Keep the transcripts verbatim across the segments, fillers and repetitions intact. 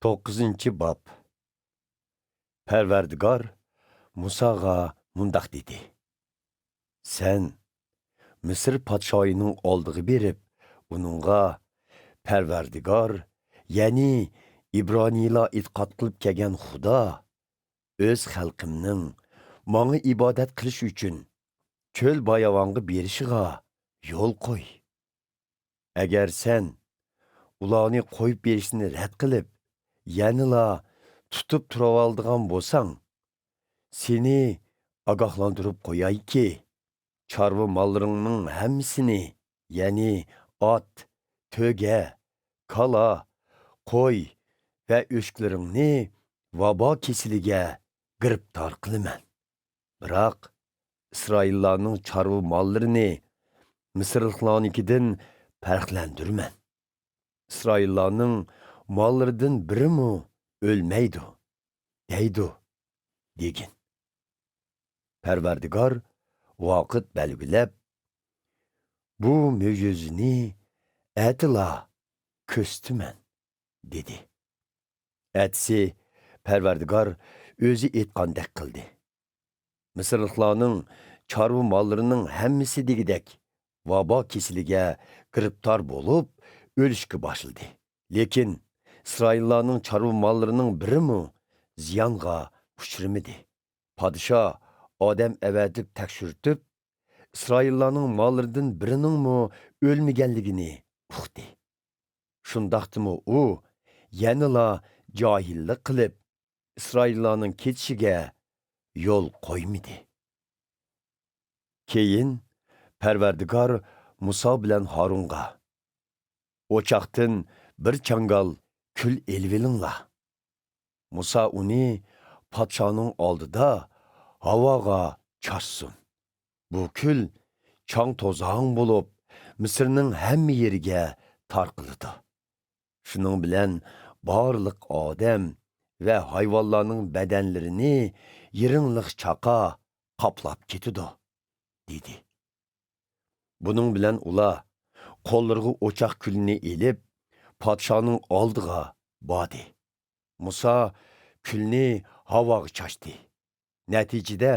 توققۇزىنچى باب. پەرۋەردىگار مۇساغا مۇنداق دېدى: سەن مىسىر پادىشاھىنىڭ ئالدىغا بېرىپ، ئۇنىڭغا، پەرۋەردىگار، يەنى ئىبرانىيلار ئېتىقاد قىلىپ كەلگەن خۇدا، ئۆز خەلقىمنىڭ ماڭا ئىبادەت قىلىش ئۈچۈن چۆل باياۋانغا بېرىشىغا يول قوي. ئەگەر سەن ئۇلارنى قويۇپ بېرىشنى رەت قىلىپ، يەنىلا تۇتۇپ تۇرۇۋالىدىغان بولساڭ، سېنى ئاگاھلاندۇرۇپ قويايكى، چارۋا ماللىرىڭنىڭ ھەممىسىنى، يەنى ئات، تۆگە، كالا، قوي ۋە ئۆچكىلىرىڭنى ۋابا كېسىلىگە گىرىپتار قىلىمەن. بىراق، ئىسرائىللارنىڭ چارۋا ماللىرىنى مىسىرلىقلارنىڭكىدىن پەرقلەندۈرىمەن. ئىسرائىللارنىڭ ماللىرىدىن بىرىمۇ ئۆلمەيدۇ، دەيدۇ، دېگىن. پەرۋەردىگار ۋاقىت بەلگىلەپ، بۇ مۆجىزىنى ئەتىلا كۆرسىتىمەن، دېدى. ئەتىسى پەرۋەردىگار ئۆزى ئېيتقاندەك قىلدى. مىسىرلىقلارنىڭ چارۋا ماللىرىنىڭ ھەممىسى دېگۈدەك ۋابا كېسىلىگە گىرىپتار بولۇپ، ئۆلۈشكە باشلىدى. لېكىن ئىسرائىللارنىڭ چارۋا ماللىرىنىڭ بىرىمۇ زىيانغا ئۇچرىمىدى. پادىشاھ ئادەم ئەۋەتىپ تەكشۈرتۈپ، ئىسرائىللارنىڭ ماللىرىدىن بىرىنىڭمۇ ئۆلمىگەنلىكىنى ئۇقتى. شۇنداقتىمۇ ئۇ يەنىلا جاھىللىق قىلىپ، ئىسرائىللارنىڭ كېتىشىگە يول قويمىدى. كېيىن پەرۋەردىگار مۇسا بىلەن ھارۇنغا، ئوچاقتىن بىر چاڭگال كۈل ئېلىۋېلىڭلار. مۇسا ئۇنى پادىشاھنىڭ ئالدىدا ھاۋاغا چاچسۇن. بۇ كۈل چاڭ-توزان بولۇپ، مىسىرنىڭ ھەممە يېرىگە تارقىلىدۇ. شۇنىڭ بىلەن بارلىق ئادەم ۋە ھايۋانلارنىڭ بەدەنلىرىنى يىرىڭلىق چاقا قاپلاپ كېتىدۇ، دېدى. بۇنىڭ بىلەن ئۇلار قوللىرىغا ئوچاق كۈلىنى ئېلىپ، پادىشاھنىڭ ئالدىغا باردى. مۇسا كۈلنى ھاۋاغا چاچتى. نەتىجىدە،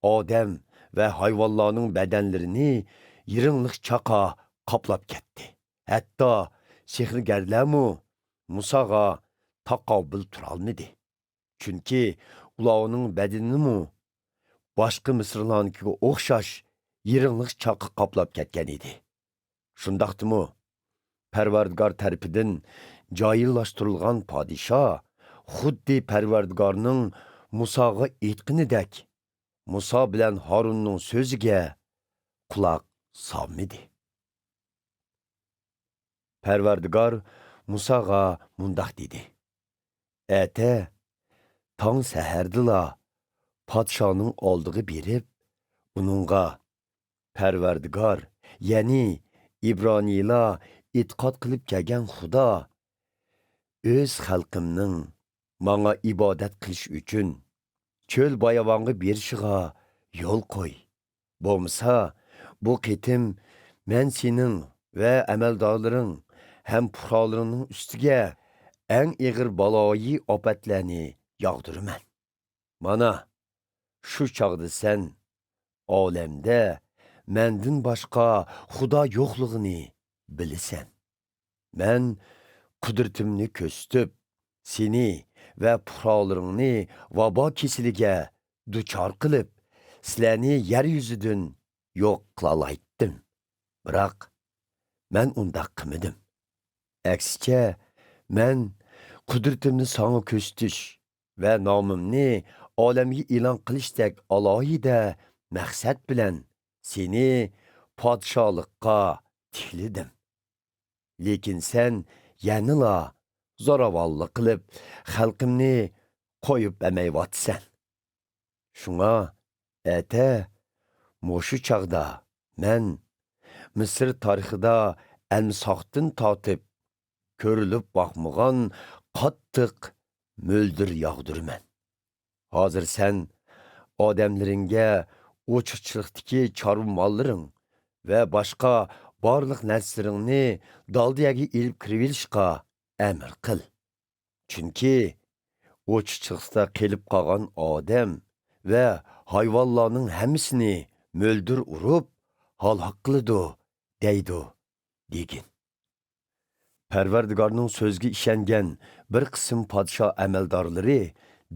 ئادەم ۋە ھايۋانلارنىڭ بەدەنلىرىنى يىرىڭلىق چاقا قاپلاپ كەتتى. ھەتتا سېھىرگەرلەرمۇ مۇساغا تاقابىل تۇرالمىدى. چۈنكى ئۇلارنىڭ بەدىنىمۇ باشقا مىسىرلارنىڭكىگە ئوخشاش يىرىڭلىق چاقا قاپلاپ كەتكەن ئىدى. شۇنداقتىمۇ، پەرۋەردىگار تەرىپىدىن جاھىللاشتۇرۇلغان پادىشاھ خۇددى پەرۋەردىگارنىڭ مۇساغا ئېيتقىنىدەك، مۇسا بىلەن ھارۇننىڭ سۆزىگە قۇلاق سالمىدى. پەرۋەردىگار مۇساغا مۇنداق دېدى: ئەتە تاڭ سەھەردىلا پادىشاھنىڭ ئالدىغا بېرىپ، ئۇنىڭغا، پەرۋەردىگار، يەنى ئىبرانىيلار ئېتىقاد قىلىپ كەلگەن خۇدا، ئۆز خەلقىمنىڭ ماڭا ئىبادەت قىلىش ئۈچۈن چۆل باياۋانغا بېرىشىغا يول قوي. بولمىسا، بۇ قېتىم مەن سېنىڭ ۋە ئەمەلدارلىرىڭ ھەم پۇقرالىرىڭنىڭ ئۈستىگە ئەڭ ئېغىر بالايىئاپەتلەرنى ياغدۇرىمەن. مانا، شۇ چاغدا سەن ئالەمدە مەندىن باشقا خۇدا يوقلۇقىنى بىلىسەن. مەن قۇدرىتىمنى كۆرسىتىپ، سېنى ۋە پۇقرالىرىڭنى ۋابا كېسىلىگە دۇچار قىلىپ، سىلەرنى يەر يۈزىدىن يوق قىلالايتتىم. بىراق، مەن ئۇنداق قىلمىدىم. ئەكسىچە، مەن قۇدرىتىمنى ساڭا كۆرسىتىش ۋە نامىمنى ئالەمگە ئېلان قىلىشتەك ئالاھىدە مەقسەت بىلەن سېنى پادىشاھلىققا تىكلىدىم. لېكىن سەن يەنىلا زوراۋانلىق قىلىپ، خەلقىمنى قويۇپ بەرمەيۋاتىسەن. شۇڭا ئەتە مۇشۇ چاغدا مەن مىسىر تارىخىدا ئەلمىساقتىن تارتىپ كۆرۈلۈپ باقمىغان قاتتىق مۆلدۈر ياغدۇرىمەن. ھازىر سەن ئادەملىرىڭگە ئوچۇقچىلىقتىكى چارۋا ماللىرىڭ ۋە باشقا بارلىق نەرسىلىرىڭنى دالدىيەگە ئېلىپ كىرىۋېلىشقا ئەمىر قىل. چۈنكى ئوچۇقچىلىقتا قېلىپ قالغان ئادەم ۋە ھايۋانلارنىڭ ھەممىسىنى مۆلدۈر ئۇرۇپ ھالاك قىلىدۇ، دەيدۇ، دېگىن. پەرۋەردىگارنىڭ سۆزىگە ئىشەنگەن بىر قىسىم پادىشاھ ئەمەلدارلىرى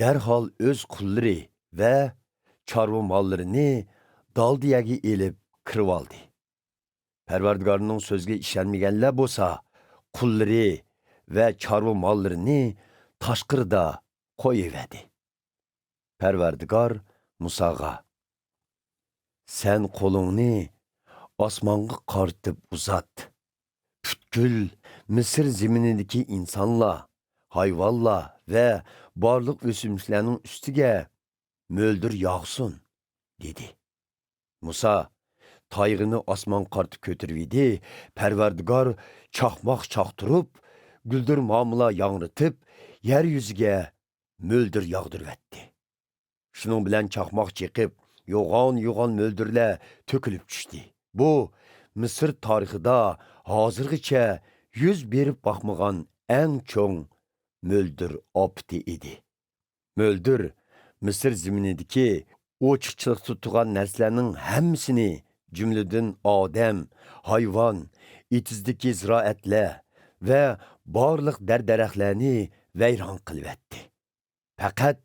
دەرھال ئۆز قۇللىرى ۋە چارۋا ماللىرىنى دالدىيەگە ئېلىپ كىرىۋالدى. پەرۋەردىگارنىڭ سۆزىگە ئىشەنمىگەنلەر بولسا قۇللىرى ۋە چارۋا ماللىرىنى تاشقىرىدا قويۇۋەردى. پەرۋەردىگار مۇساغا، سەن قولۇڭنى ئاسمانغا قارىتىپ ئۇزات. پۈتكۈل مىسىر زېمىنىدىكى ئىنسانلار، ھايۋانلار ۋە بارلىق ئۆسۈملۈكلەرنىڭ ئۈستىگە مۆلدۈر ياغسۇن، دېدى. مۇسا تايغىنى ئاسمانغا قارىتىپ كۆتۈرۈۋىدى، پەرۋەردىگار چاقماق چاقتۇرۇپ، گۈلدۈرمامىلار ياڭرىتىپ، يەر يۈزىگە مۆلدۈر ياغدۇرۇۋەتتى. شۇنىڭ بىلەن چاقماق چېقىپ، يوغان-يوغان مۆلدۈرلەر تۆكۈلۈپ چۈشتى. بۇ مىسىر تارىخىدا ھازىرغىچە يۈز بېرىپ باقمىغان ئەڭ چوڭ مۆلدۈر ئاپىتى ئىدى. مۆلدۈر مىسىر زېمىنىدىكى ئوچۇقچىلىقتا تۇرغان نەرسىلەرنىڭ ھەممىسىنى، جۈملىدىن ئادەم، ھايۋان، ئېتىزدىكى زىرائەتلەر ۋە بارلىق دەر-دەرەخلەرنى ۋەيران قىلىۋەتتى. پەقەت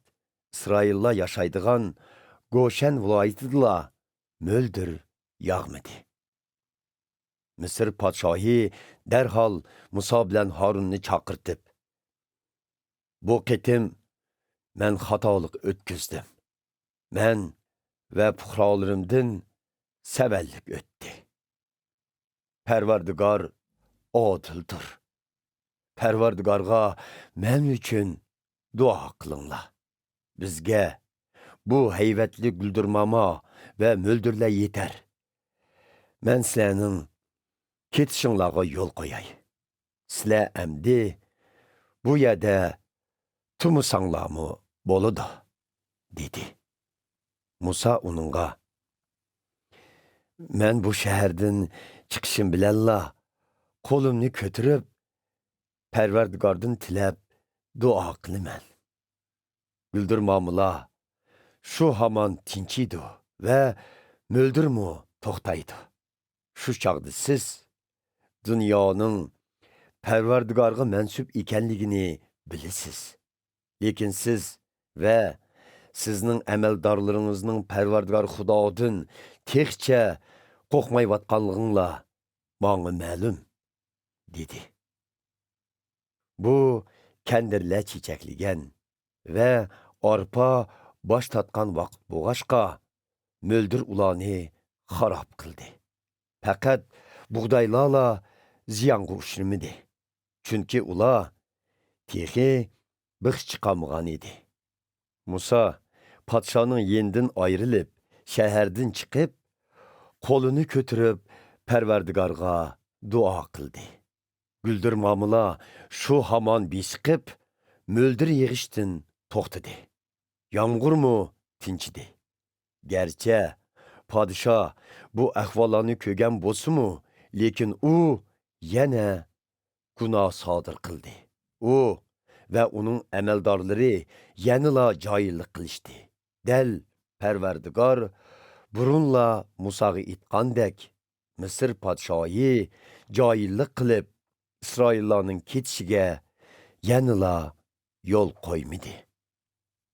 ئىسرائىللار ياشايدىغان گوشەن ۋىلايىتىدىلا مۆلدۈر ياغمىدى. مىسىر پادىشاھى دەرھال مۇسا بىلەن ھارۇننى چاقىرتىپ، بۇ قېتىم مەن خاتالىق ئۆتكۈزدۈم. مەن ۋە پۇقرالىرىمدىن سەۋەنلىك ئۆتتى. پەرۋەردىگار ئادىلدۇر. پەرۋەردىگارغا مەن ئۈچۈن دۇئا قىلىڭلار. بىزگە بۇ ھەيۋەتلىك گۈلدۈرماما ۋە مۆلدۈرلەر يېتەر. مەن سىلەرنىڭ كېتىشىڭلارغا يول قوياي. سىلەر ئەمدى بۇ يەردە تۇرمىساڭلارمۇ بولىدۇ، دېدى. مۇسا ئۇنىڭغا، مەن بۇ شەھەردىن چىقىشىم بىلەنلا قولۇمنى كۆتۈرۈپ، پەرۋەردىگاردىن تىلەپ دۇئا قىلىمەن. گۈلدۈرمامىلار شۇ ھامان تىنچىيدۇ ۋە مۆلدۈرمۇ توختايدۇ. شۇ چاغدا سىز دۇنيانىڭ پەرۋەردىگارغا مەنسۇپ ئىكەنلىكىنى بىلىسىز. لېكىن سىز ۋە سىزنىڭ ئەمەلدارلىرىڭىزنىڭ پەرۋەردىگار خۇدادىن تېخىچە قورقمايۋاتقانلىقىڭلار ماڭا مەلۇم، دېدى. بۇ كەندىرلەر چېچەكلىگەن ۋە ئارپا باش تارتقان ۋاقىت بولغاچقا، مۆلدۈر ئۇلارنى خاراب قىلدى. پەقەت بۇغدايلارلا زىيانغا ئۇچرىمىدى. چۈنكى ئۇلار تېخى بىخ چىقارمىغان ئىدى. مۇسا پادىشاھنىڭ يېنىدىن ئايرىلىپ، شەھەردىن چىقىپ، قولىنى كۆتۈرۈپ، پەرۋەردىگارغا دۇئا قىلدى. گۈلدۈرمامىلار شۇ ھامان بېسىقىپ، مۆلدۈر يېغىشتىن توختىدى. يامغۇرمۇ تىنچىدى. گەرچە پادىشاھ بۇ ئەھۋاللارنى كۆرگەن بولسىمۇ، لېكىن ئۇ يەنە گۇناھ سادىر قىلدى. ئۇ ۋە ئۇنىڭ ئەمەلدارلىرى يەنىلا جاھىللىق قىلىشتى. دەل پەرۋەردىگار بۇرۇنلا مۇساغا ئېيتقاندەك، مىسىر پادىشاھى جاھىللىق قىلىپ، ئىسرائىللارنىڭ كېتىشىگە يەنىلا يول قويمىدى.